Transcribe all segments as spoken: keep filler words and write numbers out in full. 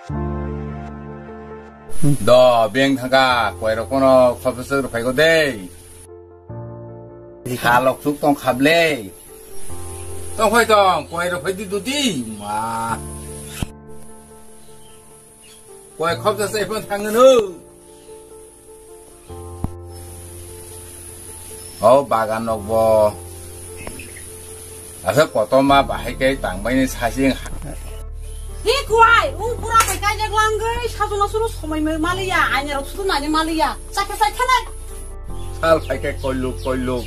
Do, beng thangka, koi rok kono khopsa rok phai go de. Khalok chuk tong khable. Tong phai tong, koi rok phai di dudi, ma. Koi khopsa sai phon thang no. O bagan nok bo. Asa kotorma bahai khe tangbaini sasing. Hi kuai, ung pura bai kaijak langwi, sajona suru somoi maliya, aina rok sudu nani maliya, chakhe chai thanai. Sal phaikhe koiluk koiluk,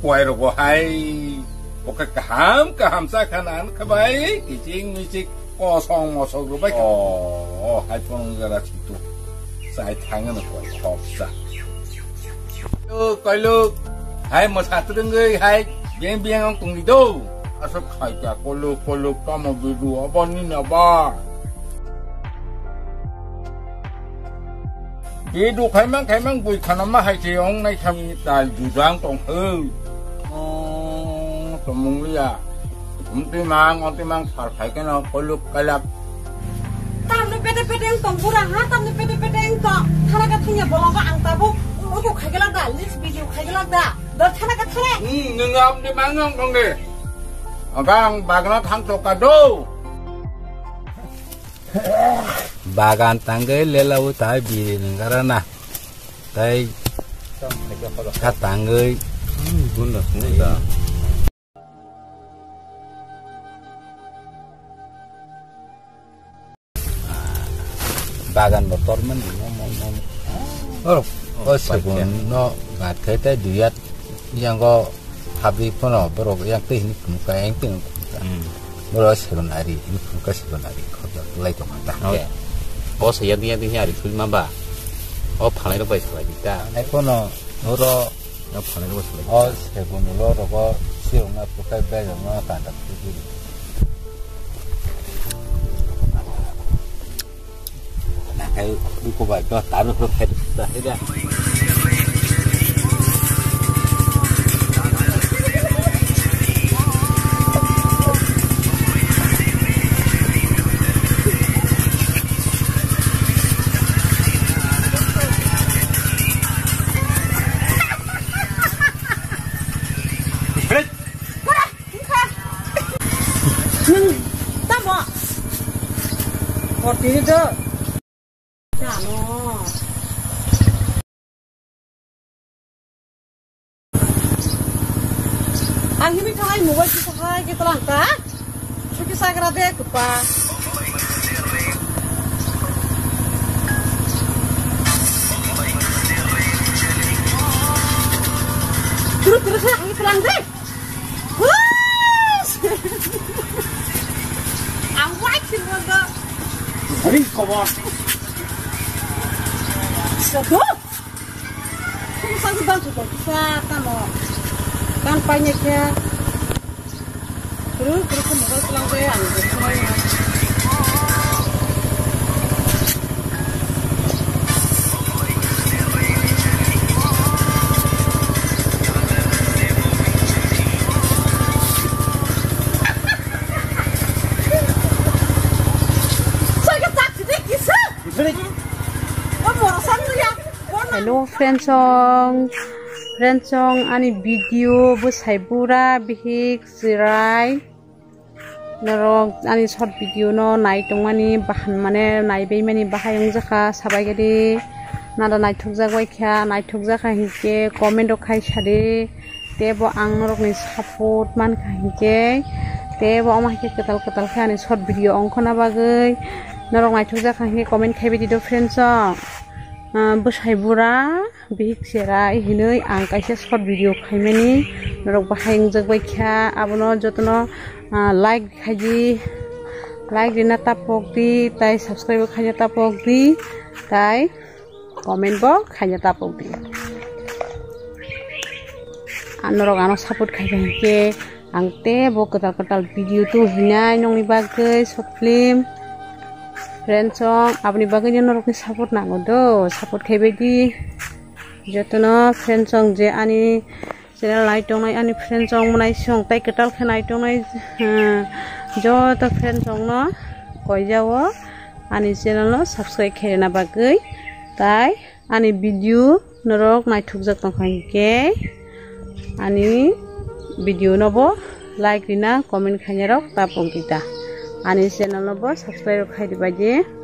kuai rok bo hai, oke kaham kaham chakha nan khabai, kiching michik. Kosong mosok rwbai kha. Oh, hai phone jara situ. Sai thangno koi khopsa. O koiluk, hai mwsa twrwngwi hai beng beng ang tongdi do. Aswk khai kha koiluk koiluk tamo bidu aboni na ba. Bidu khaimang khaimang bui khana ma hai se ong nai kha. Dal dudang tong khe. Oh, tomung liya. Omtwi mang, omtwi mang sal phai khe no koiluk kailak. Tamni pete pete wng tong bura ha, tamni pete pete wng tong. Thana ka thungya bolongo ang tabuk ugo khai glak da, list video khai glak da. Dor thana ka thana. Hmm, nwng omtwi mang wng tong de. Aga ang bagna thang tok ka do. Bagan tangwi lelawi tai biri nangara na. Tai kha tangwi. Hmm, gunda, gunda. Bagan bo tormani, mo, mo, mo. Oh, oh, segun no gat khai tai duyat yango habri pono borok yang tei hini phunukha, yang tei hini phunukha. Hmm. Borok segun ari, hini phunukha segun ari, khobjak lai tongkha ta. Oh. Oke. O se yang tei yang tei hini ari phulma ba. O phalai rok bai salai di ta. Ai pono oro. O phalai rok bai salai di ta. O segun ulo rogo sirokna pukai bai rokno kanda phulai di. Nakai buku bai to taru hok hai da. Nwng tamo? Hor tini do. Tamo. Ang himwi thangai mobile kisa hai khe tlang ta. Suki sagra de kupa. Turu turu sa hai tlang de. Ang white sih mau ke. Hari kau. Satu. Satu bang sudah bisa kamu. Kan banyak ya. Terus terus kamu kalau pulang ke yang. Hello friends song, friends song ani video bwsai bura bihik chirai. Norok ani short video no nai tongmani bahan mane nai bai mani bahai wngjakha sabai gadi nada naithokjak bai kha naithokjak kha hinkhe comment rok khai sadi tebo ang norokni support mankha hinkhe tebo omo haikhe kwtal kwtal khe ani short video ongkhorna bagwi norok naithokjak kha hinkhe comment khai bai di do friends o bwsai bura. Bihik cherai hinwi ang kaisa short video khaimani norok bahai wngjak bai kha abono jotono ah, like khaidi like rina tapok di tai subscribe khaina tapok di tai comment bo khaina tapok di. Ah, norok ano support khai kha hinkhe ang tei bo kwtal kwtal video tu hinai nongni bagwi short film friends song aboni bagwi norokni support nango do support khaibai di. Jotono friends song je ani channel nai tongnai ani friends song mwnai song tai kwtal khe nai tongnai joto friends song no koijao ani channel no subscribe khaina bagwi. Tai ani video norok naithokjak tongkha hinkhe ani video no bo like rina comment khaina rok ta pogita. Ani channel no bo subscribe khai dibaidi.